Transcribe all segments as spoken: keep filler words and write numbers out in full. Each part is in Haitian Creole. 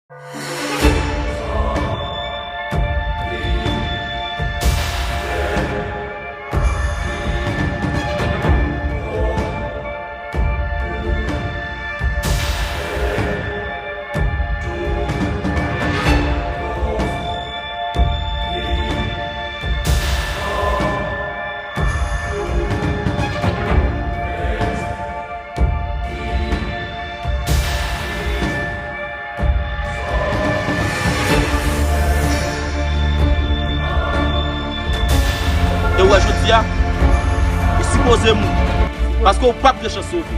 E w wè jodi a, ou sipoze mouri. Paske w p ap gen chans sove.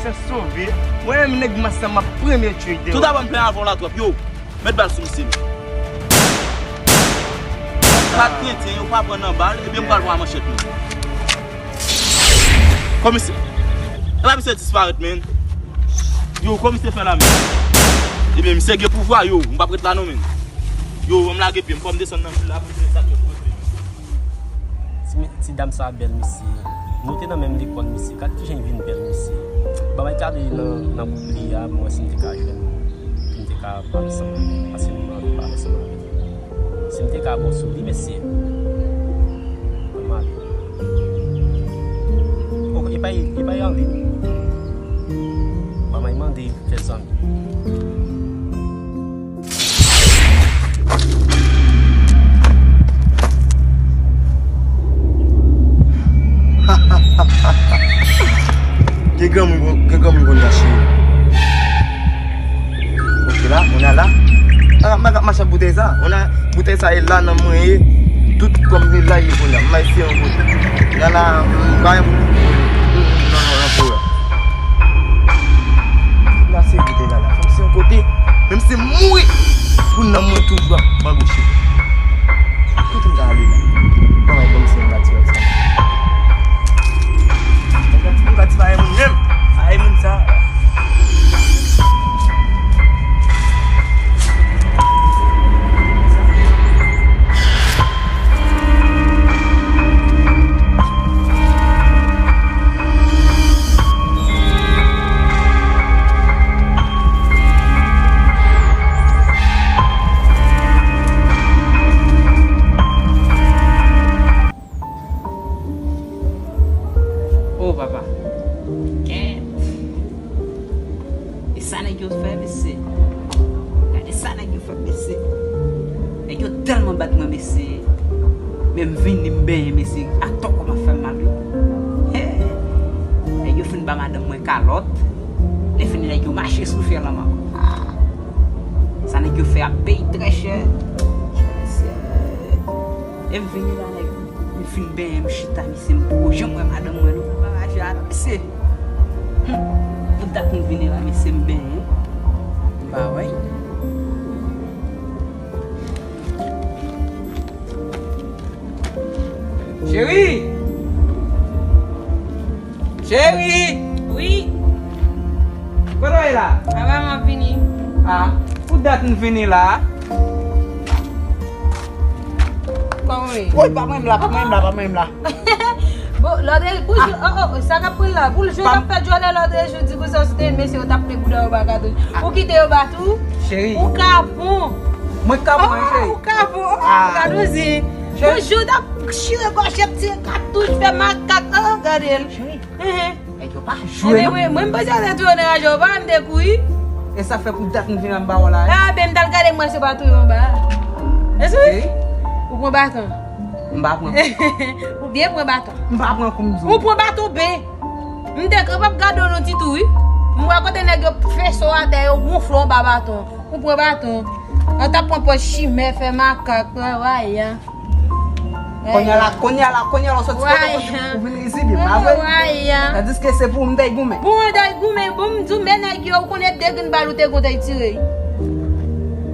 Chans sove? Mwen menm nèg mas sa m ap premye tchwey deyò. Tout avan m plen avè w la twòp. Yo, met bal sou misye menm. Pat kretyen, yo pa pran nan bal, ebyen m pral pran manchèt menm. Komisè. Epa misye disparèt, men. Yo, komisè fè la, men. Ebyen, misye gen pouvwa, yo. M p ap ret la, non, men. Yo, ann lage pye m, fò m desann nan vil la, pou m jwenn sa k fèt pou mwen. Ti, ti dam sa bèl, mesye. Nou te nan menm lekòl, mesye. Gad kijan l vin bèl, mesye. Ban m al gade nan, nan gwoup li a, pou m wè si m te ka jwenn, pou m te ka pale ansanm avè l, paske m anvi pale ansanm avè l. Si m te ka bon sou li, mesye. Ban m ale. Oh, e pa, e pa anvi. Ban m al mande fè zanmi. Gen granmoun, gen granmoun konn mache. Ok la, on a la. Ah, m ap mache ak boutèy sa. On a, boutèy sa e la nan mwen ye. Tout kòm se la ye konn la. M ap se yon kote. On a la, m pa yon, non, non, non, non, non. Fòk m se yon kote. Menm si m mouri, pou nanm mwen toujou ap babouche. Kote m ta ale la? Ban m al kòm se yon gati wè sa. Yon gati, yon gati pa yon moun menm. Pa yon moun sa. Oh, papa. Kèt. E sa nèg yo fè, mesye. Gade sa nèg yo fè, mesye. Nèg yo tèlman bat mwen, mesye. Men m vini, m benyen, mesye. Atò kòman fè m mal, wi. Hey. Nèg yo fin ba madanm mwen kalòt. Lè fini, nèg yo mache sou fè lan m ankò. Sa nèg yo fè a peye trè chè. Mesye. E m vini la, nèg. M fin benyen, m chita, mesye, m poko janm wè madanm mwen, non. Maraje a, mesye. Hum. Pou dat m vini la, mesye, m benyen. M pa wè. Cheri! Cheri! Wi. Kote w ye la? Papa, m ap vini. Ah, pou dat m vini la. Kòman w ye? Woy, pa mwen m la, pa mwen m la, pa mwen m la. Bon, lòdrè, pou jou, oh, oh, sa k ap pran la. Pou jou t ap fè djòlè lòdrè jou, di konsa, si te mesye yo t ap plen bouda yo ba katouch. Ou kite yo ba tou? Cheri. Ou ka bon. Mwen ka bon, wi, cheri. Ou ka bon. Gad ou zi. Pou jou t ap chire gòj, ap tire katouch, fè makak. Oh, gade l. Cheri. Nèg yo pa jwe, non. Mwen, mwen, mwen panse se tou yo nan raje, yo pa m te kouri. E sa fè pou dat m vin anba w la, eh? Ah, ben, m t al gade, mwen se pa tou yo anba. Èske wi? Ou pran baton? M pa pran. Ou byen pran baton. M pa pran kou m di w. Ou pran baton, ben. M te kanpe ap gade w non ti tou, wi. M wè kote nèg yo fese w atè, yo wonfle w anba baton. Ou pran baton. An t ap pran pòz chimè, fè makak, travay, an. Kounye a la, kounye a la, kounye a la, w soti kote w soti, ou vin rizib, pa vre? Tandiske se pou m t al goumen. Pou w t al goumen, bon, m di w, men nèg yo, ou konnen de grenn bal ou te konn t al tire.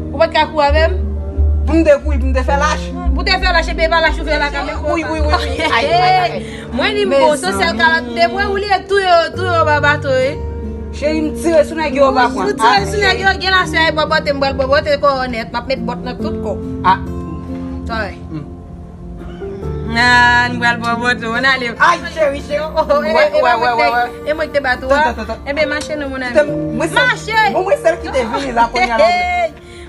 Ou pa t ka kouri avè m? Pou m te kouri, pou m te fè lach. Pou te fè lach, epi e pa lach ou fè la kanmenm. Wi, wi, wi, wi. Ay, ay, ay, ay. Mwen li m bon, se sèl kalòt m te pran, ou li tou yo, tou yo ba baton, wi. Cheri, m tire sou nèg yo, pa pran. Ou tire sou nèg yo, gen la se ay bòbòte, m pral bòbòte kò w nèt, m ap met bòt nan tout kò w. Ah. Sa wè. Ah, m pral bòbòte, ann ale. Ay, cheri, cheri. Oh, oh, e, e, e mwen ki te bat ou a. Ebyen, mache non, mon ami. Mache. Bon, mwen sèl ki te vini la, kounye a la.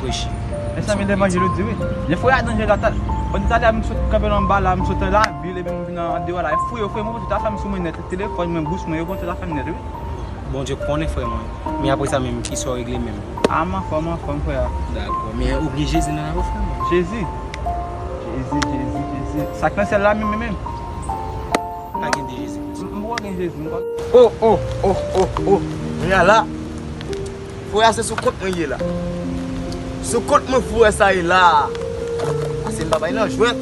preche. Mezanmi, levanjil ou di wi. Jan fouye a danje la, ta, pandan talè a m sot kanpe nan anba la, m sot nan lavil, epi m vin andeyò la. Fouye, fouye, mwen pran tout afè m sou mwen nèt. Telefòn mwen, bous mwen, yo pran tout afè m nèt wi. Bondye konnen, frè mwen. Men apre sa menm, kisa w regle menm? A, m anfòm, m anfòm, frè a. Dakò. Men ou gen Jezi nan lavi w, frè mwen? Jezi? Jezi, Jezi, Jezi. Sa k nan syèl la menm, menm, menm? Pa gen de Jezi. M, m poko gen Jezi, m konn. Oh, oh, oh, oh, oh. Kounye a la, frè a se sou kont mwen ye la. Sou kont mwen frè sa ye la. Pase m pa bay nan jwèt.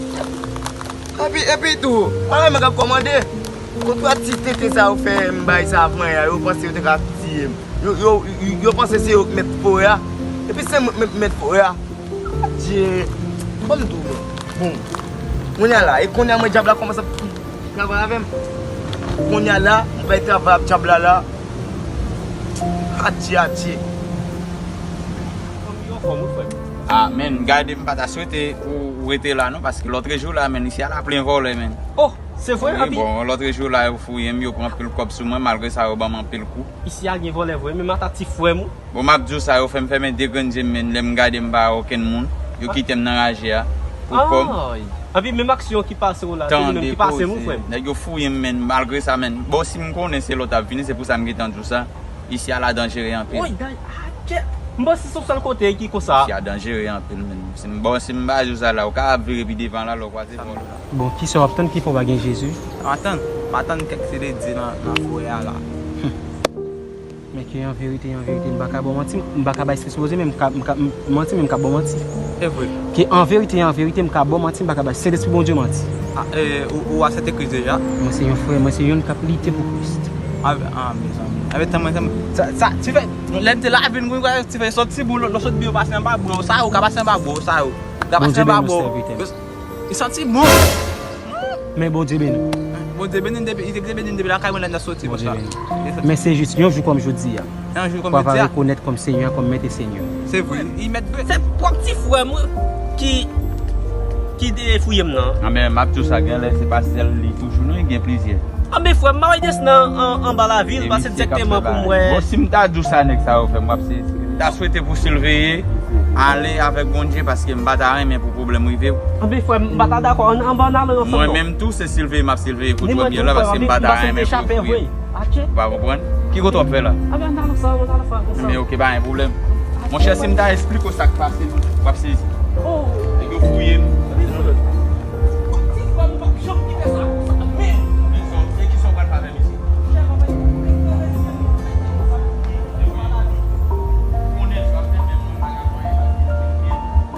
Epi, epi tou, mwen menm k ap kòmande. Kontra ti tenten sa yo fè m bay sa avanyè a, yo panse yo te ka tiye m. Yo, yo, yo, yo panse se yo k mèt forè a. Epi se mwen k mèt forè a. Adye. Ban m di w, bon. Kounye a la, e kounye a mwen dyab la kòmanse ap travay avè m. Kounye a la, m bay travay ap dyab la la. Adye, adye. Yo fò, wi, frè m. Ah, men, gade, m pa ta swete ou, ou rete la, non, paske lòtrejou la, men, isi a la plen vòlè, men. Oh, se vre, wi, epi bon, lòtrejou la, yo fouye m, yo pran anpil kòb sou mwen, malgre sa, yo ban m anpil kou. Isi a gen vòlè vre, men m ata ti frè m, wi. Bon, m ap di w sa, yo fè m fèmen de grenn je m, men lè m gade m pa wè okenn moun, yo kite m nan raje a pou kò m. Ay! Epi menm aksyon ki pase w la, se li menm ki pase m, wi, frè m. Nèg yo fouye m, men malgre sa, men. Bon, si m konnen se lè w t ap vini, se pou sa m gentan di w sa. Isi a la danjere anpil. Woy, dan-, adye! M panse se yon sèl kote ki konsa. Isi a danjere anpil, men. Si m, bon, si m pa di w sa la, ou ka ap vire pi devan la, lè w kwaze vòlè. Bon, kisa w ap tann ki fè w pa gen Jezi? M atann, m atann kèk se de Dye nan, nan forè a la. Men ke an verite, an verite, m pa ka ba w manti, m pa ka bay Sentespri Bondye, men m ka, m ka, m, manti, men m ka ba w manti. E vre. Ke an verite, an verite, m ka ba w manti, m pa ka bay Sentespri Bondye manti. A, e, ou, ou aksepte Kris deja? Mwen se yon frè, mwen se youn k ap lite pou Kris. A, a, mezanmi. Avèk tan mwen, tan mwen. Sa, sa, ti fè, lè m te la, vin gou, ti fè sòt ti boul, lò sòt byen pase anba bò, sa yo, ka pase anba bò, sa yo. Ka pase anba bò. Bondye beni w, sèvitè. Li santi bon. Men Bondye beni w. Bondye beni m depi, li te beni m depi lakay mwen lè m ta soti konsa. Bondye beni w. Men se jis yon jou kòm jodi a. Yon jou kòm jodi a. Papa rekonèt kòm Senyè, kòm Mèt e Senyè. Se vre. Li mèt vre. Se pwòp ti frè m ki, ki te fouye m nan. Anben, m ap di w sa, genlè se pa sèl li toujou non, gen plizyè. Anben, frè m, m pa wè desann an, an, anba lavil, pase dirèkteman pou m wè. Bon, si m ta di w sa nèg sa yo fè m, m ap sezi. M ta swete pou siveye ale avèk Bondye, paske m pa ta renmen pou pwoblèm rive w. Anben, frè m, m pa ta dakò. Ann, ann, ann ale ansanm non. Mwen menm tou, se siveye m ap siveye kout premye la, paske m pa ta renmen pou l fouye m. Ou pa konprann? Ki kote w ap fè la? Anben, ann ale ansanm, ann ale ansanm. Men oke, pa gen pwoblèm. Monchè, si m ta esplike w sa k pase, w ap sezi. Nèg yo fouye m. Ti frè m, ou p ap janm kite sa konsa, men. Men sa, men kisa w pral fè avè misye?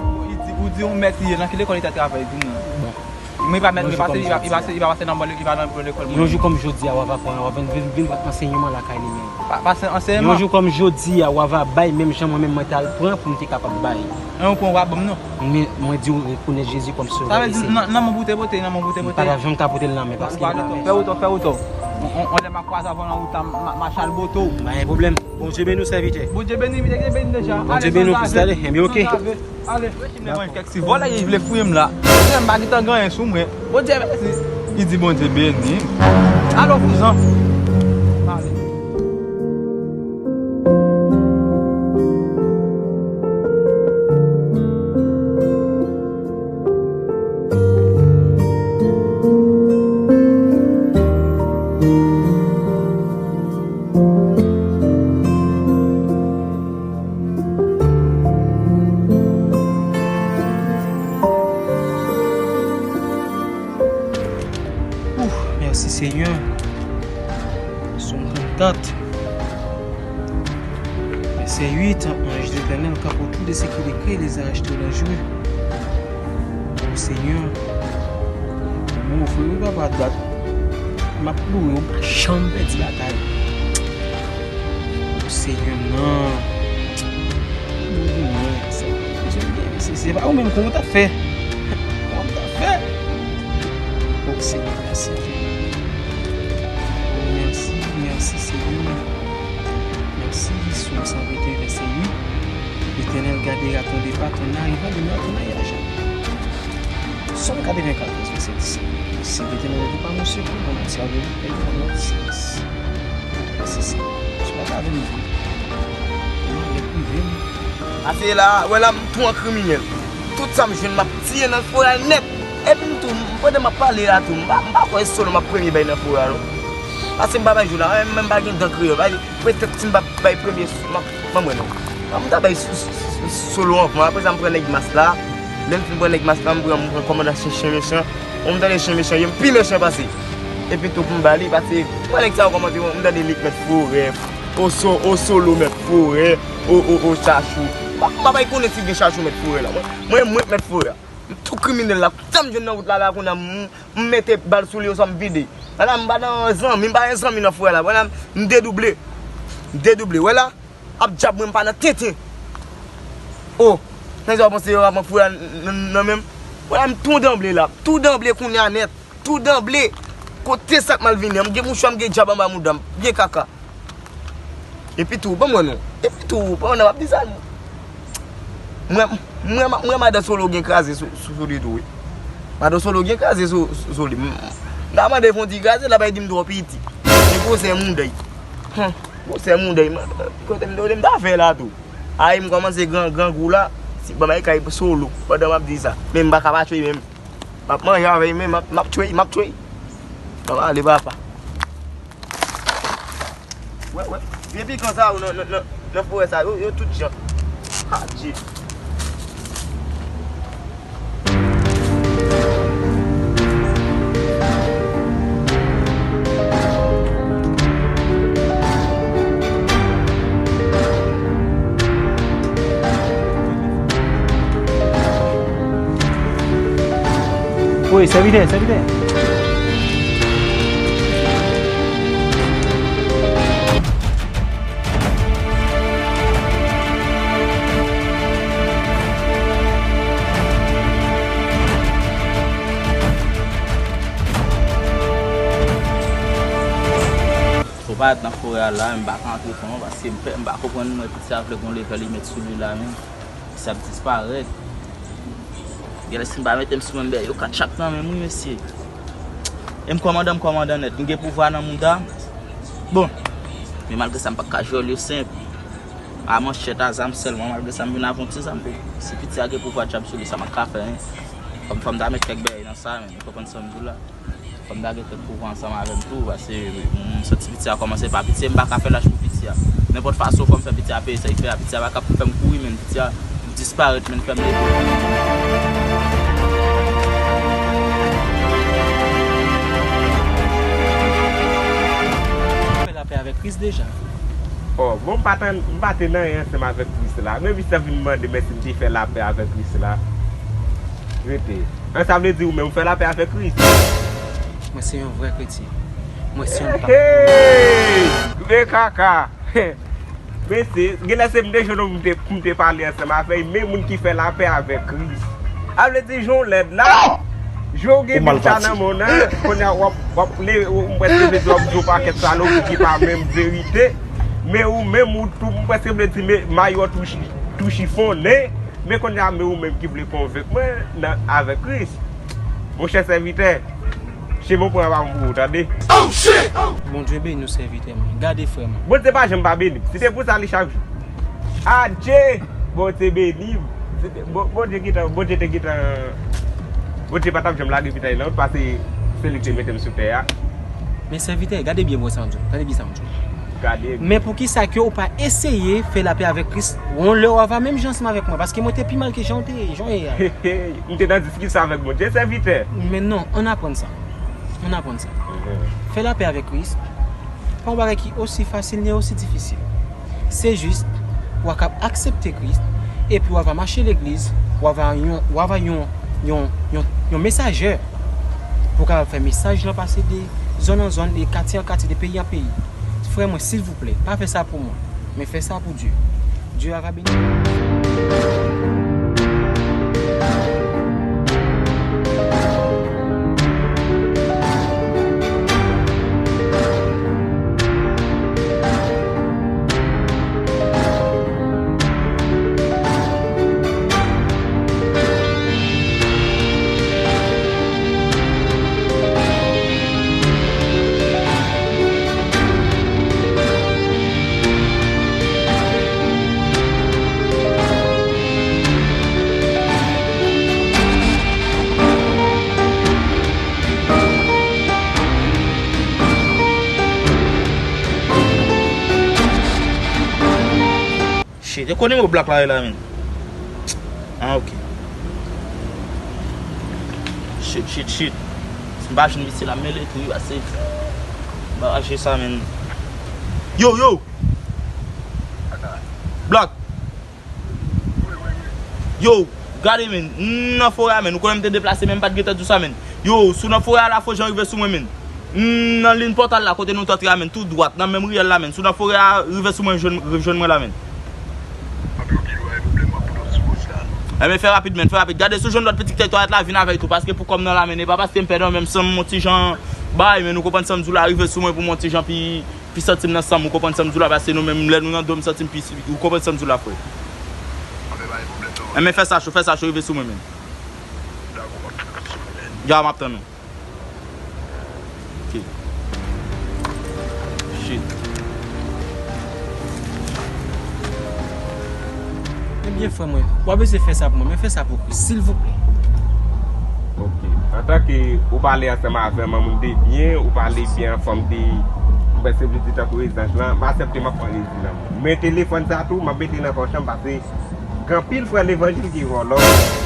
Ou di, ou di yon mèt li ye, nan ki lekòl li ta travay, di m non. Bon. Mwen pa mèt, li pase, li pa, li pase, li pa pase nan bon, li pa nan bon lekòl mwen. Yon jou kòm jodi a, w ap aprann, w ap vin, vin, vin pran ansèyman lakay li menm. Pa, pase ansèyman. Yon jou kòm jodi a, w ap bay menm jan mwen menm mwen t al pran pou m te kapab bay. An, ou pran w ap ban m non. Men mwen di w rekonèt Jezi kòm Sovè e Senyè. Sa vle di nan, nan men w pou te pote, nan men w pou te pote. M pa t ap janm ka pote l nan men, paske l pa menm. Fè wout ou, fè wout ou. On, on, on lè m ap kwaze avè w nan wout la, m, m, m a chal bote w. Pa gen pwoblèm. Bondye beni w, sèvitè. Bondye beni m, Bondye beni deja. Bondye beni w plis, ale. Enben, oke. Ale. Mwen kèk ti vòlè ki vle fouye m la. Bondye, m pa gentan gen anyen sou mwen. Bondye mèsi. Li di Bondye beni m. Alò, vouzan. Ale. Ouf, mèsi Senyè. Sòm trannkat, vèsè uit, ange de l'Éternel cap autour de ceux qui le crient, les arrache à la joie. O Senyè, m ofri w, papa, dat m ap louwe w, m pa janm pèdi batay. O Senyè m nan, m goumen, se, se, se pa ou menm, kòman w t ap fè? Kòman w t ap fè? O Senyè, mèsi. O, mèsi, mèsi, Senyè. Mèsi. Sòm san venteyen, vèsè uit. L'Éternel gardera ton départ, ton arrivée demeure à ton arrière. Sòm katrevennkatòz, vèsè disèt. Si l'Éternel n'était pas mon secours, mon adversaire aurait eu mon silence. Mèsi, Senyè. Sou la gade m. Mwen lè prive m. Pase la, wè la, m tou an kriminèl. Tout sa m jwenn, m ap tiye nan forè a nèt. Epi m tou, m, pandan m ap pale la tou, m pa, m pa kwè se solo m ap premye bay nan forè a non. Pase m pa bay jou la, men m pa gen dan kreyòl. Bay, petèt si m pa bay premye, m ap, ban mwen non. M ta bay s-, s-, s-, solo anvan, apre sa m pran nèg mas la. Lè m fin pran nèg mas la, m pran, m pran kòmandan chen, chen mechan. Bon, m tande chen mechan, yo m pi mechan pase. Epi tou pou m ba li, pase, mwen nèg sa yo kòmante, m tande li k mèt forè. O so, o solo mèt forè, o, o, o chachou. M pa, m pa bay konnen si gen chachou mèt forè la. Mwen, mwen, mwen k mèt forè a. M tou kriminèl la. Sa m jwenn nan wout la, la, kounye a, m, m mete bal sou li, oswa m vide. La, la, m pa nan zanmi, m pa gen zanmi nan forè la. Vwala, m dedouble. M dedouble. Wè la, ap djab mwen, m pa nan tenten. O, nan sa w panse yo ap pran forè a nan, nan, nan men m? Vwala, m tou danble la. Tou danble kounye a nèt. Tou danble. Kote sa k mal vini an? M gen mouchwa, m gen djab anba mouda m. Gen kaka. Epi tou, ban mwen non. Epi tou, pandan m ap di sa, mwen, mwen, mwen madan Solo gen kraze sou, sou, sou li tou, wi. Madan Solo gen kraze sou, sou, sou li. M, m ta mande fè yon ti kraze, l ap di m twò piti. Gen gwosè mouda y. Hum, gwosè mouda y. Kote m, kote m ta fè la tou. Ay, m kòmanse gran, grangou la. Si, ban m al kay Solo, pandan m ap di sa. Men m pa ka pa tchwe menm. M ap manje avè y, men m ap, m ap tchwe, m ap tchwe. Ban m ale, papa. Wè, wè. Vye pikan sa yo nan, nan, nan, nan forè sa, yo, yo tout jan. Adye. Wi, sèvitè, sèvitè. Fò pa nan forè a la, m pa ka antre fon, paske m pè, m pa konprann, mwen piti a vle gon levè li met sou li la menm. Sa ap disparèt. Genlè si m pa mete m sou mwen, m bè yo ka tchak nan men m, wi, mesye. E m kòmandan, m kòmandan nèt. M gen pouvwa nan mouda m. Bon. Men malgre sa, m pa ka jwe l yo senp. A manchèt, a zam sèlman, malgre sa, m vin avè yon ti zam tou. Si piti a gen pouvwa djab sou li, sa m ap ka fè, en. Fò m, fò m ta met kèk bagay nan sa, men, ou konprann sa m di w la. Fò m ta gen kèk pouvwa ansanm avè m tou, paske m santi piti a kòmanse pa pitye, m pa ka fè lach pou piti a. Nenpòt fason, fò m fè piti a peye sa l fè a. Piti a pa ka fè m kouri, men piti a disparèt, men fè m leve. Fè lapè avèk Kris deja. Oh, bon, m pa t, m pa te nan anyen ansanm avèk Kris la. Men Michel vin mande m si m te fè lapè avèk Kris la. Rete. An, sa vle di ou menm ou fè lapè avèk Kris? Mwen se yon vrè kretyen. Mwen se yon pa. Hey! Men kaka! Mesye, genlè se m te jwenn ou pou m te, pou m te pale ansanm avè l, men moun ki fè lapè avèk Kris. A vle di, jan w lèd la, jan w gen pita nan men w nan, kounye a w ap, w ap le, w, m prèske vle di w ap di yon pakèt salopri ki pa menm verite, men ou menm ou tou, m prèske vle di, men mayo tou chi-, tou chifonnen, men kounye a, men ou menm ki vle konvenk mwen nan, avèk Kris. Monchè sèvitè, chemen w pran pa bon pou ou, tande. Bondye beni w, sèvitè mwen. Gade, frè mwen. Bondye pa janm pa beni m. Si te pou sa, li chak jou. Adje! Bondye beni m. Si te, Bon-, Bondye gentan, Bondye te gentan, Bondye pa t ap janm lage pita li nan wout, paske se li ki te mete m sou tè a. Men sèvitè, gade byen mwen sa m di w. Tande byen sa m di w. Gade. Men poukisa ke ou pa eseye fè lapè avèk Kris? Yon lè w ava menm jan ansanm avèk mwen, paske mwen te pi mal ke jan w te ye, jan w ye a. M te nan diskisyon avèk Bondye, sèvitè. Men non, ann aprann sa. Ann aprann sa. Mhm. Fè lapè avèk Kris, pa yon bagay ki osi fasil ni osi difisil. Se jis, w a kab aksepte Kris, epi w ava mache legliz, w ava yon, w ava yon, yon, yon, yon mesajè pou w kapab fè mesaj lan pase de zòn an zòn, de katye an katye, de peyi an peyi. Frè mwen, silvouplè, pa fè sa pou mwen, men fè sa pou Dye. Dye ava beni w. Shit, e kote nimewo Black la ye la, menm? Ah, ok. Shit, shit, shit. Si m pa jwenn misye la, m mele tou, wi, pase. M pa rache sa, menm. Yo, yo! Black! Yo, gade, menm. M nan forè a, menm. Ou konnen m te deplase, menm m pa t gentan di w sa, menm. Yo, si w nan forè a la, fò jan rive sou mwen, menm. M nan liy pòtal la, kote nou t antre a, menm, tou dwat, nan menm riyèl la, menm. Si w nan forè a, rive sou mwen, jwenn, jwenn mwen la, menm. Anpil anpil, wè, pwoblèm ap pran sou wout la. Enben, fè rapid, menm, fè rapid. Gade, si w jwenn lòt pitit tèritwa a la, vin avè l tou, paske pou kòm nan la, menm, e pa paske m pè non, menm si m yon ti jan bay, menm, ou konprann sa m di w la, rive sou mwen pou m yon ti jan pi, pi santi m nan san m, ou konprann sa m di w la, paske nou menm, lè nou nan do, m santi m pi, ou konprann sa m di w la, frè. Enben, fè sa cho, fè sa cho, rive sou mwen, menm. Dakò, m ap tann ou. Ya, m ap tann ou. Ok. Shit. Ebyen, frè mwen, w ap bezwen fè sa pou mwen, men fè sa pou Kris, silvouplè. Ok. Antanke ou pale ansanm avè m, yon moun de byen, ou pale byen an fòm de, m panse vle di tankou rezanj lan, m aksepte m ap pran rezil lan. Men telefòn sa tou, m ap mete nan pòch lan, paske gen anpil frè levanjil ki vòlò,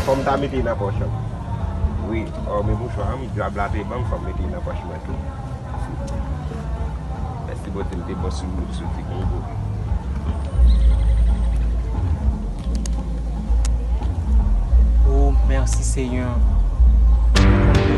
fò m ta mete nan pòch lan. Wi, ò, men mouchwa an, djab la te ban m, fò m mete nan pòch mwen tou. Mèsi Bondye, m te bon sou, sou ti Kongo. Oh, mèsi Senyè.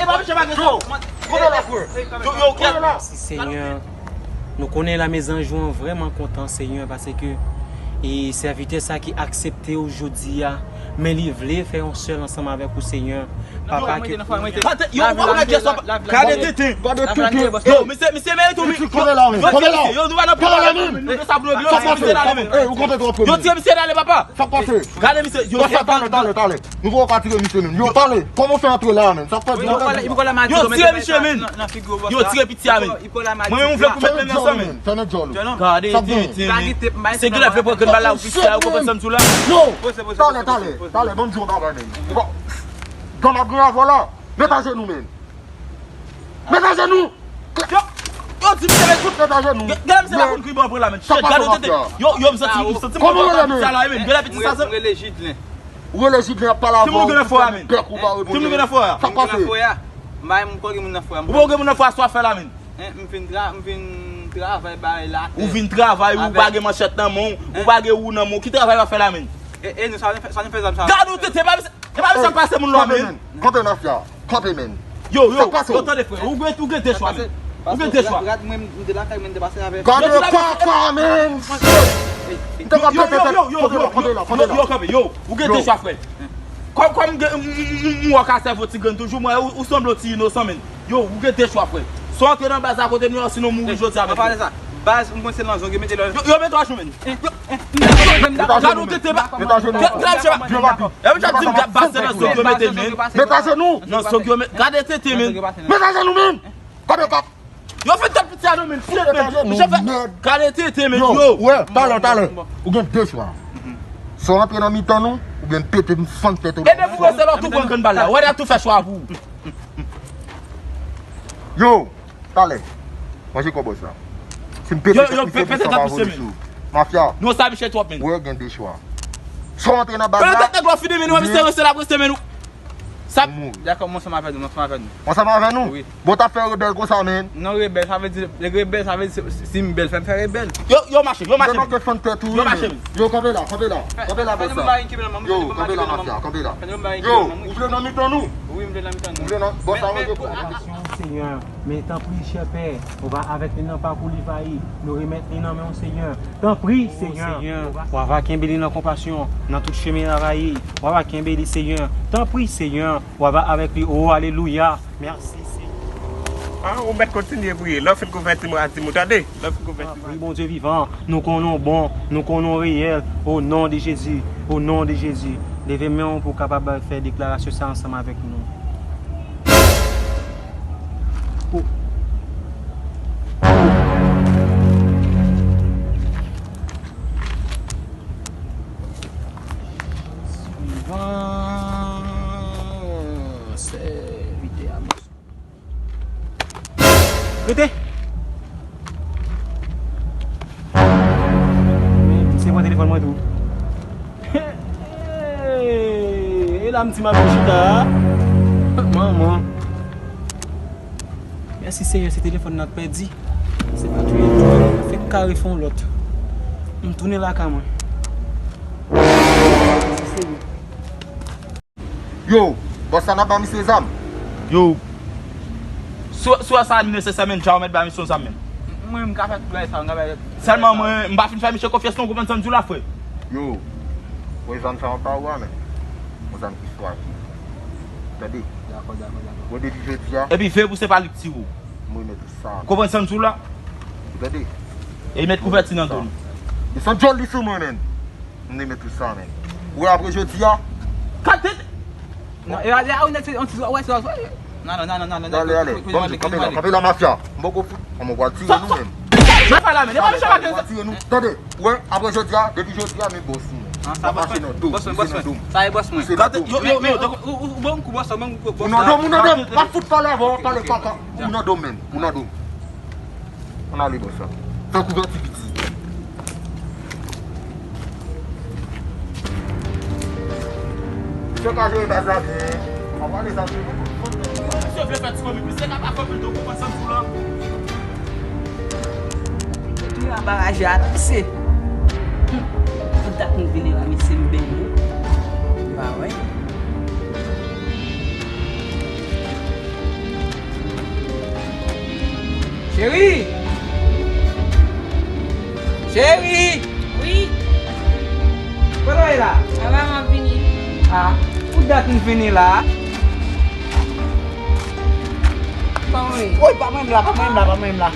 e pa misye pa gen sa. Yo, yo, yo, yo, Mèsi, Senyè. Nou konnen lamezanj ou an vrèman kontan, Senyè, paske e sèvitè sa ki aksepte ou jodi a, men li vle fè yon sèl ansanm avèk ou, Senyè. Papa ki Yo, ou pa konn kiyès w ap gade tenten. Gade tenten. Yo, misye, misye merite yon mi- Misye, kanpe la, men. Yo, Kanpe la. Yo, nou pa nan pwoblèm. Nou te sa pou regle. Sa pase. Misye ale, men. Ey, ou konte twòp, men. Yo tire misye ale, papa. Sa pase. Gade misye, yo Yo, sa talè, talè, talè. Nou poko ka tire misye, men. Yo, talè. Kòman w fè antre la, men? Sa fè Yo, tire misye, men. Yo, tire piti a, men. Mwen menm, ou vle pou met men nan san, men. Fè nèt djòl, men. Gade tenten, men. Se ki lè vle pran grenn bal la, ou piti a, ou konprann sa m di w la? Yo, talè, talè, talè, ban m di w yon bagay, men. Bon. Grann ap gen avè w la. Met ajenou, men. Met ajenou. Yo, yo di misye met kout. Met ajenou. Gade misye pa konn ki bò pou la, men. Shit, gade tenten. Yo, yo, m santi, m santi m kontan sa la, men. Gade piti sa, sa. Ou rele Jidlen ap pale avè w. Timoun gen nan fò a, men. Timoun gen nan fò a. Sa pase. M pa gen moun nan fò a. Ou pa gen moun nan fò a, sa w ap fè la, men. M vin tra-, m vin travay bay la. Ou vin travay, ou pa gen manchèt nan men w, ou pa gen wou nan men w. Ki travay w ap fè la, men? E, e, nou, sa nou fè, sa nou fè zam sa. Gade ou tenten, pa misye, e pa misye k pase moun lwa, men. Kanpe, mafya. Kanpe, men. Yo, yo, yo, tande, frè. Ou gen, ou gen de chwa, men. Ou gen de chwa. Rad mwen, m te lakay mwen, m te pase avè. Gade kaka, men. M te ka pete tèt. Yo, yo, yo, yo, kanpe la, kanpe la. Yo, kanpe, yo. Ou gen de chwa, frè. Kòm, kòm m gen, m, m, m, m wè w ka sèvi yon ti grenn toujou, m wè ou, ou sanble yon ti inosan, men. Yo, ou gen de chwa, frè. Swa w antre nan baz la kote nou ye, sinon w mouri jodi a, men. Baz, m panse nan zòn, yo mete lò. Yo, yo mete w ajenou, men. Yo, gade ou tenten, ba. Gade, gade, gade, gade. E misye ap di m gade baz se nan zòn yo mete l, men. Met ajenou. Nan zòn yo mete, gade tenten, men. Met ajenou, men. Gade kaka. Yo fè tèt piti a non, men. Shit, men. Misye fè. Gade tenten, men. Yo, yo. Wè, talè, talè. Ou gen de chwa. Swa w antre nan mitan nou, oubyen m pete m fann tèt ou. E depi w rete la, w tou pran grenn bal la. Wè, n ap tou fè chwa pou ou. Yo, talè. Manje kòbòs la. Si m pete tèt misye, misye pa vole sou. Mafya. Nou sa misye twòp, men. Wè, gen de chwa. Swa w antre nan baz la. Pete tèt nèg la fini, men nou misye rete la, rete, men nou. Sa. Dakò, mwen ansanm avè nou, mwen ansanm avè nou. Mwen ansanm avè nou? Wi. Bon, t ap fè rebèl konsa, men. Non, rebèl, sa vle di, rebèl, sa vle di, si, si m bèl, fè m fè rebèl. Yo, yo mache, yo mache. Yo mache. Yo, kanpe la, kanpe la. Kanpe la, bòs la. Yo, kanpe la, mafya, kanpe la. Yo, ou vle nan mitan nou? Wi, m vle nan mitan nou. Ou vle nan, bòs la, manje pou ou. Senyè, men tanpri, chè Pè, ou va avèk li nan pakou li va ye. Nou remèt li nan men w, Senyè. Tanpri, Senyè, w ava kenbe li nan konpasyon nan tout chemen l ava ye. W ava kenbe li, Senyè. Tanpri, Senyè, w ava avèk li. O, alelouya. Mèsi, Senyè. Ah, ou mèt kontinye priye. Lè w fin konvèti m, w a di m, ou tande? Lè w fin konvèti m. Wi, Bondye vivan, nou konnen w bon, nou konnen w reyèl. O non de Jezi, o non de Jezi. Leve men w pou w kapab fè deklarasyon sa ansanm avèk nou. O. Swivan, sèvitè a. Rete. Men, misye pran telefòn mwen tou. E la m di m ap chita a. Manman. Mèsi Senyè, se telefòn nan k pèdi. Se pa touye tou, fèk kare fè yon lòt. M tounen lakay mwen. Mèsi Senyè. Yo, bòs la n ap ba misye zam. Yo. Sou sou sa li nesesè menm, ja ou mèt ba misye yon zam menm. Mwen, m ka fè tout bagay sa, m ka fè. Sèlman mwen, m pa fin fè misye konfyans non, ou konprann sa m di w la, frè? Yo, wè zam sa an pa ou a menm. Yon zam ki swav. Tande. Dakò, dakò, dakò. Bon, depi jodi a, Epi veye pou se pa li k tire w. M remèt ou sa. Ou konprann sa m di w la? Ou tande? E met kouvèti nan do l. Desann djòl li sou mwen, menn. M remèt ou sa, menn. Ou wè apre jodi a, Kat tèt! Non, e ale a ou nèt se yon ti wè sa. Non, non, non, non, non. Ale, ale. Bon, kanpe la, kanpe la, mafya. M poko fout. Kòman w pral tire nou menm? Mwen pa la men, e pa mechan pa Pral tire nou. Tande, wè, apre jodi a, depi jodi a, men bòs nou. Sa bòs mwen, bòs mwen, bòs mwen. Sa e bòs mwen. Se nan do m. Yo, yo, yo, yo. Ou bon kou bòs mwen, ou Ou nan do m, ou nan do m. Pa fout pale avè w, pale kaka. Ou nan do m menm, ou nan do m. Ann ale bòs la. Fè kouvèti piti. Misye ka jere baz la byen. Ann ale sa. Misye vle fè ti komi, misye ka pa fè pito, ou konprann sa m di w la? Tou anbaraje a pase. Hum, pou dat nou vini la, mesye m benyen. Ba wè. Cheri! Cheri! Wi, Kote w ye la? Ava m ap vini. Ah, pou dat m vini la. Kòman w ye? Woy, pa mwen m la, pa mwen m la, pa mwen m la.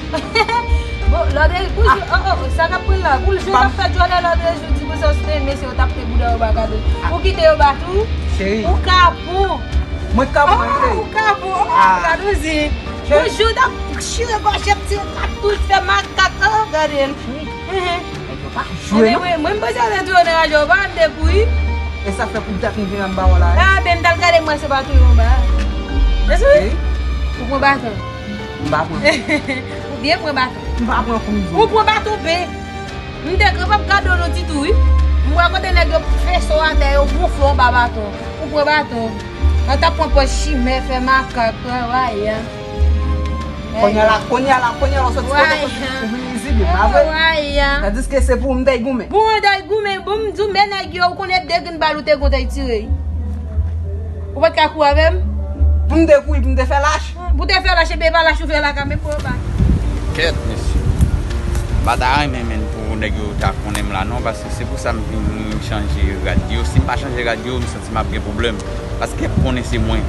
Bon, lòdre, pou jou, oh, oh, sa k ap pran la. Pou jou, t ap fè djòlè lòdre jou, di pou sa, se te mesye, yo t ap te bouda yo ba gade. Ou kite yo bat ou? Cheri, Ou kapon. Mwen kapon, Oh, cheri. Ou kapon. Ah. Gade ou di. Pou jou, t ap chire gòj, ap tire katouch, fè makak. Oh, gade l. Jwe non. Mwen, mwen, m panse w te tou nan raje, w pa m te kouri. E sa fè pou dat m vin anba w la. Ah, ben, m t al gade, mwen, se pa tou yon ba. Mesye, Cheri, ou pran baton. M pa pran. Ou byen pran baton. M pa pran kou m di. Ou pran baton, ben. M te kapab gade w non ti tou, wi. M wè kote nèg yo fese w atè, yo gonfle w anba baton. Ou pran baton. An t ap pran pòz chimè, fè makak, travayè. Kounye a la, kounye a la, kounye a la, w soti kote w soti, ou vin rizib, pa vre? Travayè. Tandiske se pou ou m t ap goumen. Bon, w t ap goumen, bon, m di w, men nèg yo, ou konnen de grenn bal ou te gon t ap tire. Ou pa t ka kouri avè m? Pou m te kouri, pou m te fè lach. Pou te fè lach, epi e pa lach ou fè la ka, men pran ba. Kèt, mesye. M pa ta renmen menm pou nèg yo ta konnen m la non, paske se pou sa m vin chanje rad yo. Si m pa chanje rad yo, m santi m ap gen pwoblèm. Paske y ap konnen se mwen.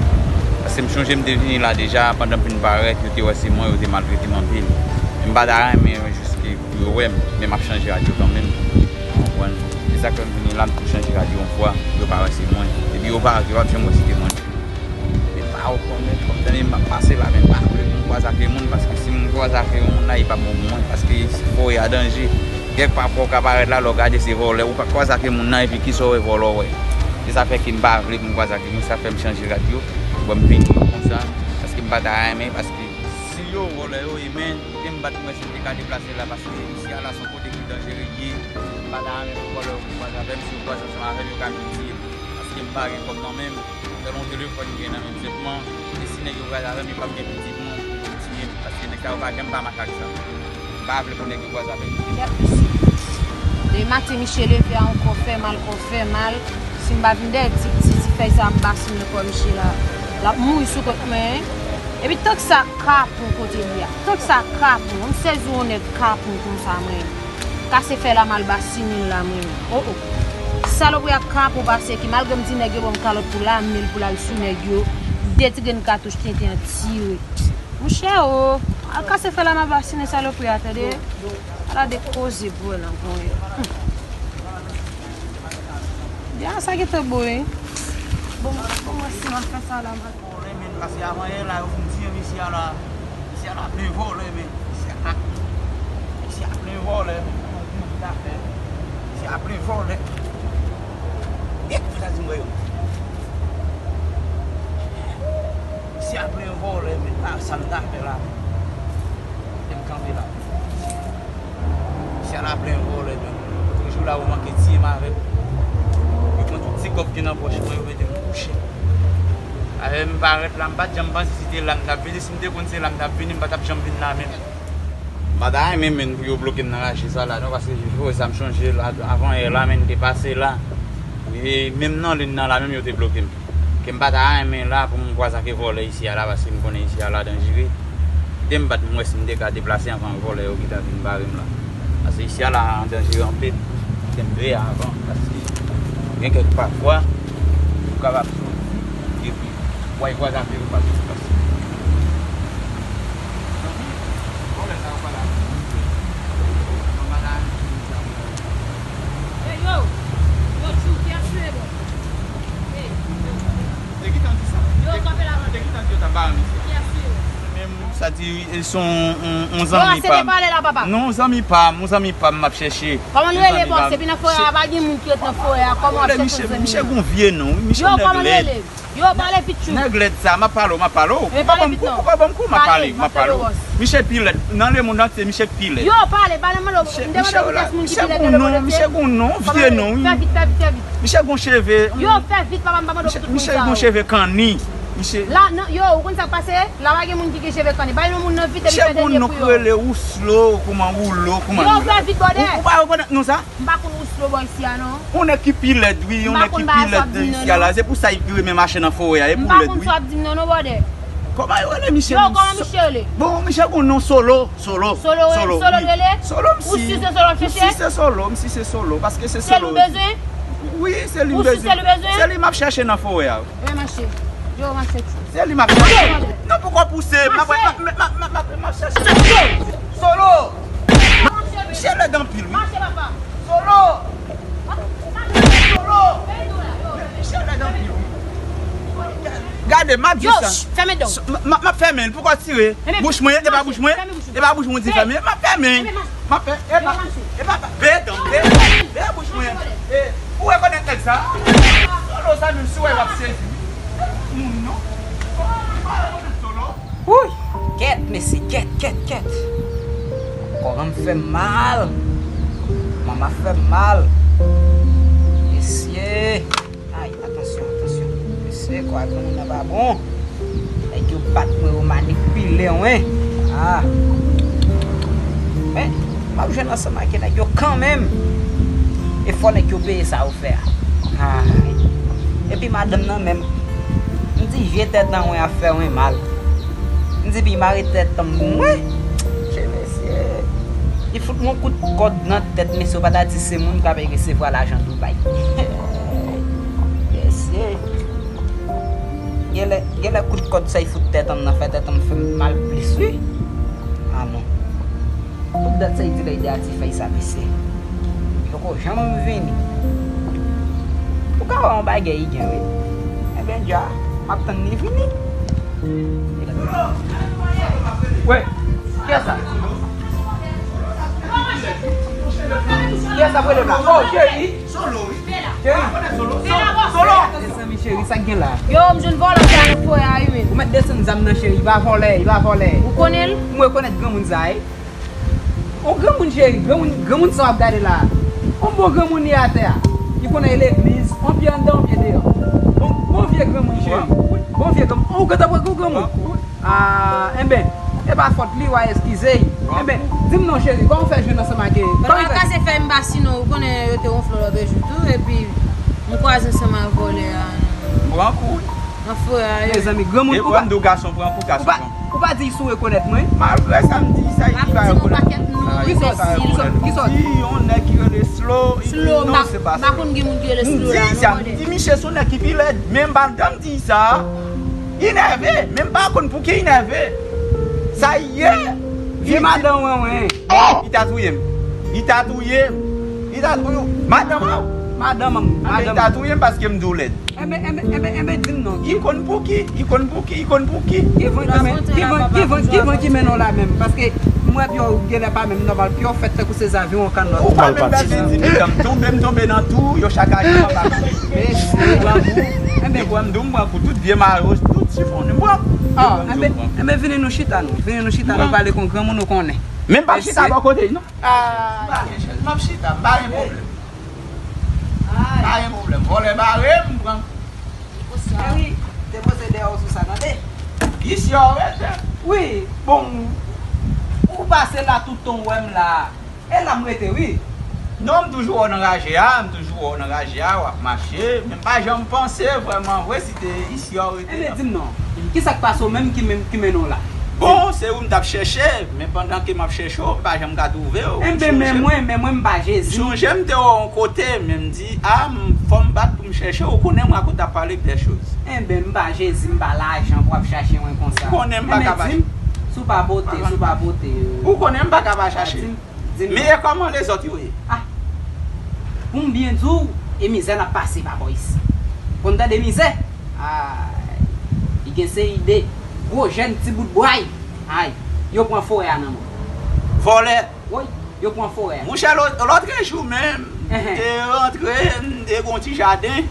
Paske m chonje m te vini la deja, pandan m fin parèt, yo te wè se mwen, yo te maltrete m anpil. Men m pa ta renmen jis ke pou yo wè m, men m ap chanje rad yo kanmenm. Ou konprann? Se sa k fè m vini la, m tou chanje rad yo yon fwa, pou yo pa wè se mwen. Epi yo pa, yo p ap janm wè se te mwen. Men pa w konnen, w ap tande m ap pase la, men m pa vle pou m kwaze ak yon moun, paske si m kwaze ak yon moun la, li p ap bon pou mwen, paske fò e a danje. Kèk pafwa w ka parèt la, lè w gade se vòlè, ou ka kwaze ak yon moun nan, epi kisa w wè vòlè w wè. Se sa fè ke m pa vle pou m kwaze ak yon moun, sa fè m chanje rad yo, bon, m vini konsa, paske m pa ta renmen, paske si yo vòlè yo ye, men, kite m bat mwen si m te ka deplase la, paske isi a la se yon kote ki danjere l ye, m pa ta renmen pou vòlè yo vin kwaze avè m, si yo kwaze ansanm avè m, yo ka vin tiye m, paske m pa gen kòb nan men m. Sèl yon telefòn m gen nan men m senpman. E si nèg yo kraze avè m, yo p ap gen pitit mwen pou yo tiye m, paske nèg sa yo pa janm pa makak sa. M pa vle pou nèg yo kraze avè m. Demen maten, Miche leve a, yon kò fè mal, kò fè mal. Si m pa vin dèyè ti, ti, ti fèy sa, m basin nan kò Miche la. L ap mouri sou kont mwen. Epi tank sa kapon kote li a. Tank sa kapon. M sezi yon nèg kapon konsa mwen. Kase fè la m al basinen l la mwen menm. Oh, oh. Salopri a kapon pase ki malgre m di nèg yo ban m kalòt pou lame l pou l al sou nèg yo, de ti grenn katouch tenten an tire. Monchè o, al kase fè la m al basinen salopri a tande. Ala de koze bwè nan gon yo. Byen sa gentan bo wi. Bon, bon mwen si m al fè sa la m al. Vòlè men, paske avan yè la yo fin tiye mesye a la. Mesye a la plen vòlè men. Mesye a, mesye a plen vòlè men. Mesye a plen vòlè. Byen kou sa di m wè yo. Mesye a plen vòlè men. Pa sa m ta fè la. Kote m kanpe la. Mesye a la plen vòlè men. Toujou la ou manke tiye m avè l. Yo pran tout ti kòb ki nan pòch mwen yo mete m kouche. Avè m parèt la, m pa t janm panse si te la m t ap vini. Si m te konn se la m t ap vini, m pa t ap janm vin la menm. M pa ta renmen menm pou yo bloke m nan rache sa la non, paske jodi sa m chonje la, avan yè la menm te pase la. E menm nan lin nan la menm yo te bloke m. Ke m pa ta renmen la pou m kwaze ak vòlè isi a la, paske m konnen isi a la danjere. Kite m bat m wè si m te ka deplase anvan vòlè yo ki ta vin bare m la. Paske isi a la an danjere anpil. Kite m veye avan, paske gen kèk pafwa ou kapab soti epi w al kwaze ak yo pa vin pase. Hey, yo! Yo, tchou, ki asire, bon. Hey, yo. Te gentan di sa. Yo, kanpe la, kanpe. Te gentan di yo t ap bare misye. Ki asire? Menm sa di, e, se yon, yon, yon zanmi pa m. Yo, ase de pale la, papa. Non, yon zanmi pa m, yon zanmi pa m, m ap chèche. Kòman nou rele, bòs? Epi nan forè a, pa gen moun ki ret nan forè a. Kòman w ap chèche yon zanmi? Misye gon vye non, wi, misye nèg lèd. Yo, kòman nou rele? Yo, pale pi tchou. Nèg lèd sa, m ap pale w, m ap pale w. Ou pa ban m kou, ou pa ban m kou, m ap pale, m ap pale w. Misye pi lèd. Nan lemonn antye, misye k pi lèd. Yo, pale, pale, m mande w, m te mande w ki kiyès moun ki pi lèd nan lemonn antye. Misye gon non, vye non, wi. Fè vit, fè vit, fè vit. Misye gon cheve. Yo, fè vit, papa, m pa mande w pou tout moun sa yo. Misye gon cheve kanni. Misye. La, non, yo, ou konn sa k pase? La pa gen moun ki gen cheve kanni. Bay yon moun nan vit epi fè dènye pri yo. Cheve moun nan k rele Ouslo, kouman Woulo, kouman. Yo, fè vit, bòdè. Ou, ou pa rekonèt non sa? M pa konn Ouslo bò isi a non. Yon nèg ki pi lèd, wi, yon nèg ki pi lèd nan isi a la. Se pou sa li pi renmen mache nan forè a, e pou lèd, wi. M pa konn sa w ap di m nan non, bòdè. Kòman yo rele misye? Yo, kòman misye rele? Bon, misye gon non Solo, Solo. Solo, Solo, Solo li rele? Solo, m si. Ou si se Solo l ap chèche? M si se Solo, m si se Solo, paske se Solo. Se li w bezwen? Wi, se li m bezwen. Ou si se li w bezwen? Se li m ap chèche nan forè a. Ebyen mache. Yo, mache. Se li m ap chèche. Non, poko pouse. M ap, m ap, m ap, m ap, m ap chèche. Solo! Misye lèd anpil, wi. Mache, papa. Solo! Solo! Misye lèd anpil, wi. Gade, m ap di sa. Yo, ch-, fèmen dan w. M, m, m ap fèmen l. Poko tire. Bouch mwen, e pa bouch mwen. E pa bouch mwen di fèmen. M ap fèmen. M ap fè, e pa, e pa, be dan, be, be bouch mwen. E, ou rekonèt nèg sa? Solo sa menm si w wè l ap sezi. Moun non. Ou pa rekonèt Solo? Wouy! Kèt, mesye, kèt, kèt, kèt. Kò granm fè m mal. Manman fè m mal. Mesye. Ay, atansyon, atansyon. Mesye, kò a granmoun nan pa bon. Nèg yo bat mwen, yo manipile mwen. Ah. Men, m ap jwenn ansanm ak nèg yo kanmenm. E fò nèg yo peye sa yo fè a. Ah. Epi madanm nan menm, m di vye tèt an mwen ap fè mwen mal. M di pi mare tèt an mwen. Che mesye. Li fout mwen kout kòd nan tèt, mesye, ou pa ta di se moun k ap resevwa lajan Dubai. Mesye. Genlè, genlè kout kòd sa y fout tèt an nan fè tèt an fè m mal plis, wi. Ah non. Tout dat sa y di lè y de a ti fèy sa, mesye. Li poko janm vini. Ou ka wè yon bagay li gen, wi. Ebyen, dja, m ap tann li vini. Wè, kiyès sa? Kiyès sa k rele m la? Oh, Cheri. Cheri. Solo. Solo. Mezanmi, Cheri, sa k gen la? Yo, m jwenn vòlè sa nan forè a, wi, men. Ou mèt desann zam nan, Cheri, li pa vòlè, li pa vòlè. Ou konnen l? M rekonèt granmoun sa, wi. On granmoun, Cheri, granmoun, granmoun sa w ap gade la a. On bon granmoun li atè a. Li konnen e legliz, on pye anndan, on pye deyò. Bon, bon vye granmoun, Cheri. Bon vye granmoun. Ou gentan pran gwo granmoun. Ah, enben, e pa fòt li, w a eskize l. Enben, di m non, Cheri, kòman w fè jwenn ansanm ak, kòman w fè? Kase fèy m pa, sinon, ou konnen yo te wonfle w lòt jou tou, epi m kwaze ansanm ak vòlè a. M pran kou, wi. Nan forè a, wi. Mezanmi, granmoun, ou pa, m di w gason pran kou, gason pran kou. Ou pa di si w rekonèt mwen. Malgre sa m di sa, li pa rekonèt mwen. Sa, li pa rekonèt mwen. Ki sòt? Ki sòt? Di yon nèg ki rele Slow, li di non, se pa Slow. M pa konn gen moun ki rele Slow la, non, bòdè. M di sa, m di misye se yon nèg ki pi lèd, men m pa t janm di sa. Li nève, men m pa konn pouki li nève. Sa l ye. Vye madan wen wen. Li ta touye m. Li ta touye m. Li ta touye m. Madanm an. Madanm an. Anben, li ta touye m paske m di w lèd. Enben, enben, enben, enben, di m non. Li konn pouki, li konn pouki, li konn pouki. Ki van ki men, ki van, ki van, ki van ki mennen w la menm? Paske m wè pye w genlè pa menm nòmal, pye w fèt tankou se zaviwon kannòt. Ou pa menm gade di m, tonbe, m tonbe nan twou, yo sakaje m anba. Mesye, lanmou. Enben, depi w wè m di w m pran kou, tout vye mayo, tout chifonnen, m pran kou. Ah, enben, enben, vini nou chita nou. Vini nou chita nou pale kon granmoun ou konnen. Men m p ap chita bò kote l non. Ah, m ap chita, m pa gen pwoblèm. M pa gen pwoblèm. Vòlè bare m, m pran. Cheri, Depoze dèyè w sou sa, tande? Isi a w rete? Wi, bon, ou pase la toutan w wè m la. E la m rete, wi. Non, m toujou wè w nan raje a, m toujou wè w nan raje a, w ap mache, men m pa janm panse vrèman vre si te isi a w rete. Enben, di m non, ki sa k pase w menm ki men-, ki mennen w la? Bon, se ou m t ap chèche, men pandan ke m ap chèche w, m pa janm ka twouve w. Enben, men mwen, men mwen, m pa Jezi. M sonje m te wè w yon kote, men m di, a, m, fò m bat pou m chèche w, ou konnen m rakonte ap pale de choz. Enben, m pa Jezi, m pa lajan pou w ap chache mwen konsa. Ou konnen m pa ka pa. Enben, di m, si w pa pote, si w pa pote, euh, ou konnen m pa ka pa chache. Di m, di m. Men e kòman lezòt yo ye? Ah, pou m byen di w, e mizè n ap pase pa bò isi. Konn tande mizè? Ay, li gen seri de gwo jèn ti bout bway. Ay, yo pran forè a nan men w. Vòlè. Woy, yo pran forè a. Monchè, lò-, lòtrejou menm, m te rantre, m te gon ti jaden.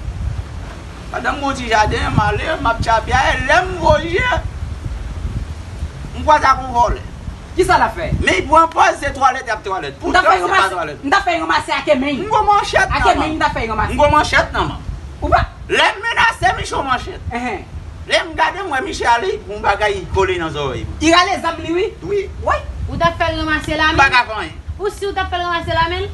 Pandan m gon ti jaden, m ale, m ap tchape a, e lè m voye je, m kwaze ak yon vòlè. Kisa l ap fè? Men l pran pòz se twalèt, y ap twalèt. Poutan se pa twalèt. M ta fè ranmase ak men. M gon manchèt nan men. Ak men, m ta fè ranmase. M gon manchèt nan men. Ou pa Lè m menase misye yon manchèt. Enhen. Lè m gade, m wè misye ale, yon bagay kole nan zòrèy mwen. Li rale zam li, wi. Wi. Wi. Ou t ap fè l ranmase la menm? M pa ka fè anyen. Ou si w t ap fè l ranmase la menm?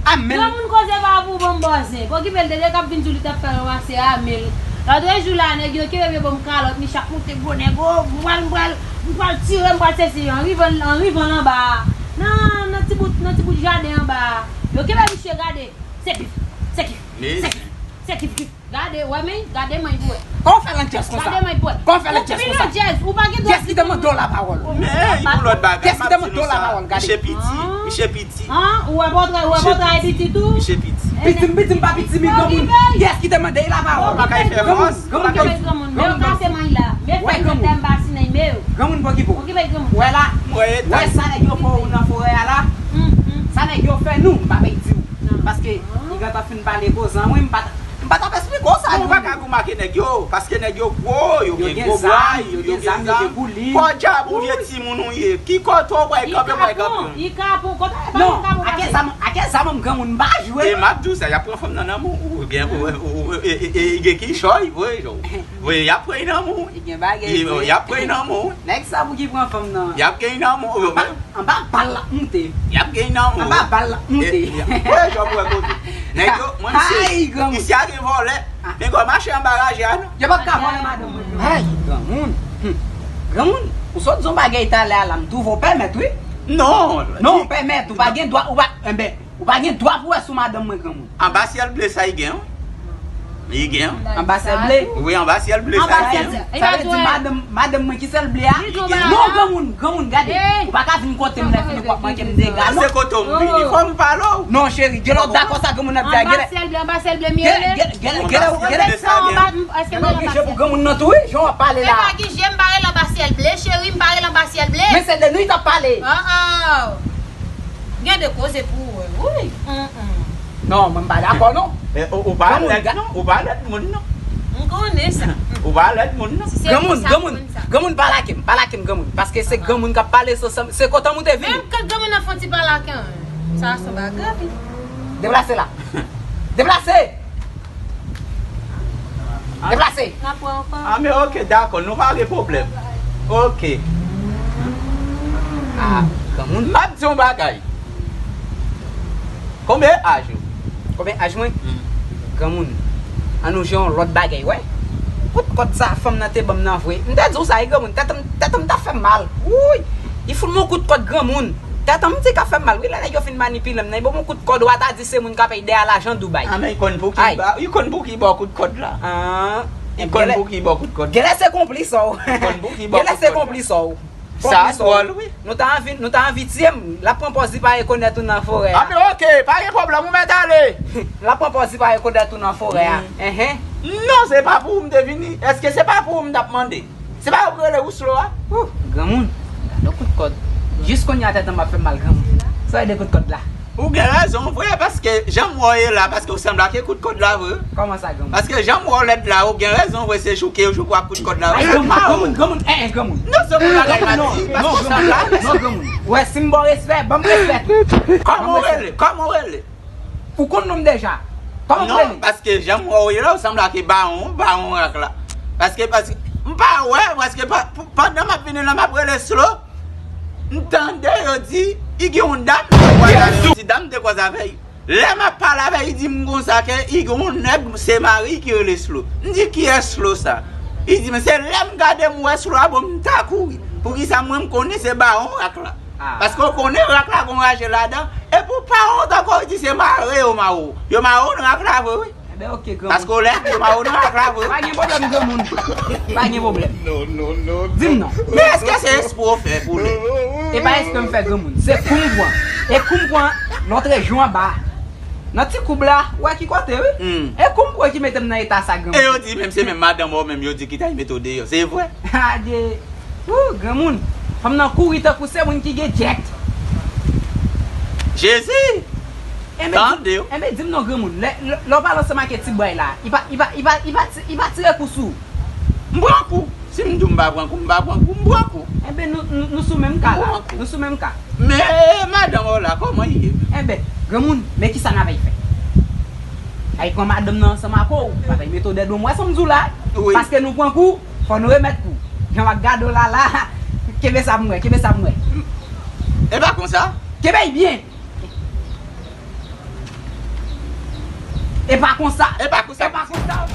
A menm. Granmoun koze pa pou bon bòzen. Okipe l, dede k ap vin di w li t ap fè l ranmase a menm. Lòtrejou la, nèg yo kenbe vye bon kalòt, misye ap monte gwo nèg, o, m pral, m pral, m pral tire, m pral sesi, an rivan, an rivan anba a. Nan, nan ti bout, nan ti bout jaden anba a. Yo kenbe misye gade. Se kif, se kif, se kif, se kif, kif. Gade, wè men, gade men pou wè. Kòman w fè landjèz konsa? Gade men pou wè. Kòman w fè landjèz konsa? Ou pi landjèz, ou pa gen dwa. Kiyès ki te mande w lapawòl? Men, yon lòt bagay. Kiyès ki te mande w lapawòl? Gade. Misye piti, misye piti. An, ou wè pòtrè, ou wè pòtrè a piti tou? Misye piti. Piti m, piti m pa piti, men granmoun. Kiyès ki te mande l lapawòl? Ou pa ka fè fòs. Granmoun, granmoun, granmoun. Men w kase men la. Men fè m tèm ba si nan men yo. Granmoun, pòkipo. Okipe granmoun. Wè la. Wè sa nèg yo fè w nan forè a la. Sa nèg yo fè nou, m pa bay di w. Paske li gentan fin pale koze an, wi, m pa t, m pa t ap esplike w sa. Non, ou pa ka goumen ak nèg yo, paske nèg yo gwo, yo gen gwo bway, yo gen zam, yo gen bouli. Pòdyab, ou vye timoun ou ye. Ki kote w pral kanpe, pral kanpe? Li kapon, kote w pral kanpe? Non, ake zam, ake zam, m granmoun, m pa jwe. E m ap di w sa, y ap pran fanm nan nan men w, ou gen, ou, ou, ou, e, e, e, gen kichòy, vre, jan. Vre, y ap pran nan men w. Li gen bagay, vre. Y ap pran nan men w. Nèg sa pou ki pran fanm nan. Y ap gen nan men w. Anba bal l ap moute. Y ap gen nan men w. Anba bal l ap moute. Wè, jan m wè kote. Nèg yo, mwen se, isi a gen vòlè. Men gò mache anba raje a, non. Yo p ap ka vòlè madanm mwen. Ay, granmoun. Granmoun, ou sot di yon bagay talè a la, m twouve w pèmèt, wi. Non. Non, ou pèmèt, ou pa gen dwa, ou pa, enben, ou pa gen dwa pou wè sou madanm mwen, granmoun. Anba syèl ble sa, li gen, wi. Li gen. Anba syèl ble? Wi, anba syèl ble sa, li gen. Sa vle di madanm, madanm mwen ki syèl ble a? Non, granmoun, granmoun, gade. Ou pa ka vin kote m lè fini w ap manke m dega, non. Se kote w m vini, fò m pale w. Non, cheri, gen lè w dakò sa granmoun ap di a, gen lè. Anba syèl ble, anba syèl ble, m rele. Gen lè, gen lè, gen lè. Èske m rele anba syèl ble? Gen je pou granmoun nan tou, wi, jan w ap pale la. E pa gen je, m pa rele anba syèl ble, cheri, m pa rele anba syèl ble. Men se de nou t ap pale. Gen de koze pou w wè, wi. Non, mwen m pa dakò, non. Ou pa lèd, non. Ou pa lèd moun, non. M konnen sa. Ou pa lèd moun, non. Granmoun, granmoun, granmoun, pa lake m, pa lake m, granmoun. Paske se granmoun k ap pale, se, se, se kote m ou te vini. Menm ke granmoun nan fè yon ti pale ak an, sa se yon bagay. Deplase la. Deplase! Deplase! N ap wè ankò. A, men oke, dakò, nou pa gen pwoblèm. Oke. A, granmoun. M ap di yon bagay. Konbyen aj ou? Konbyen aj mwen? Granmoun. An nou jwe yon lòt bagay, wè. Kout kòd sa fanm nan te ban m nan vre. M te di w sa, wi, granmoun. Tèt m, tèt m t ap fè m mal. Wouy! Li fout m yon kout kòd, granmoun. Tèt an m di k ap fè m mal wi, lè nèg yo fin manipile m nan, li ban m yon kout kòd, ou ata di se moun k ap ede a lajan Dubai. A, men li konn pou ki li ba, li konn pou ki li ba w kout kòd la. Li konn pou ki li ba w kout kòd la. Genlè se konplis ou. Li konn pou ki li ba w kout kòd la. Genlè se konplis ou. Sa dwòl, wi. Nou ta anvi, nou ta anvi tiye m. L ap pran pòz li pa rekonèt ou nan forè a. A, men oke, pa gen pwoblèm, ou mèt ale. L ap pran pòz li pa rekonèt ou nan forè a. Enhen. Non, se pa pou ou m te vini. Èske se pa pou ou m t ap mande? Se pa yo k rele Ouslo a? Wouh, granmoun, gade yon kout kòd. Jis kounye a tèt an m ap fè m mal, granmoun. Sa e de kout kòd la. Ou gen rezon vre, paske jan m wè w ye la, paske w sanble ak kout kòd la vre. Kòman sa, granmoun? Paske jan m wè w lèd la, ou gen rezon vre, se jouke yo jouke w ak kout kòd la vre. Ay, granmoun, granmoun, granmoun, eh, eh, granmoun. Non, se pou bagay m ap di, paske w sanble ak. Non, granmoun. Wè, si m ba w respè, ban m respè tou. Kòman w rele? Kòman w rele? Ou konn non m deja. Kòman w rele? Non, paske jan m wè w ye la, ou sanble ak bawon, bawon rak la. Paske, paske, m pa wè, paske pa- pou- pandan m ap vini la, m ap rele Slo, m tande yo di, i gen yon dam m te kwaze avè, yo di dam m te kwaze avè l. Lè m ap pale avè l, i di m konsa ke i gen yon nèg, se mari ki rele Slo. M di, "Kiyès Slo sa?" I di m, "Se lè m gade m wè Slo a, bon, m ta kouri. Poukisa mwen m konnen se bawon rak la?" Paske w konnen rak la gon raje ladan, epi w pa wont ankò, w di se mare yo mare w. Yo mare w nan rak la vre, wi. Enben, oke, granmoun. Paske w lè yo mare w nan rak la vre, wi. Pa gen pwoblèm, granmoun. Pa gen pwoblèm. Di m non. Men èske se espre w fè pou lè? E pa espre m fè, granmoun. Se kou m pran. E kou m pran lòt rejyon anba. Nan ti koub la, w wè ki kote, wi. E kou m pran ki mete m nan eta sa, granmoun. E yo di menm se menm madanm ou menm yo di ki t al mete w deyò. Se vre? Adye. Wou, granmoun. Fanm nan kouri tankou se moun ki gen djèt. Jezi! Enben, di- Tande w. Enben, di m non, granmoun. Lè, lè, lè w pale ansanm ak ti bway la, i pa, i pa, i pa, i pa, ti- i pa tire kou sou ou. M pran kou. Si m di w m pa pran kou, m pa pran kou, m pran kou. Enben, nou, nou, nou sou menm ka la. M pran kou. Nou sou menm ka. Men madanm ou la, kòman i ye? Enben, granmoun, men kisa n apral fè? Ay pran madanm nan ansanm ak ou, pa fè mete w dèdwe, m wè sa m di w la. Wi. Paske nou pran kou, fò nou remèt kou. Jan m ap gade w la la, kenbe sa pou mwen, kenbe sa pou mwen. E pa konsa. Kenbe l byen. E pa konsa. E pa konsa. E pa konsa.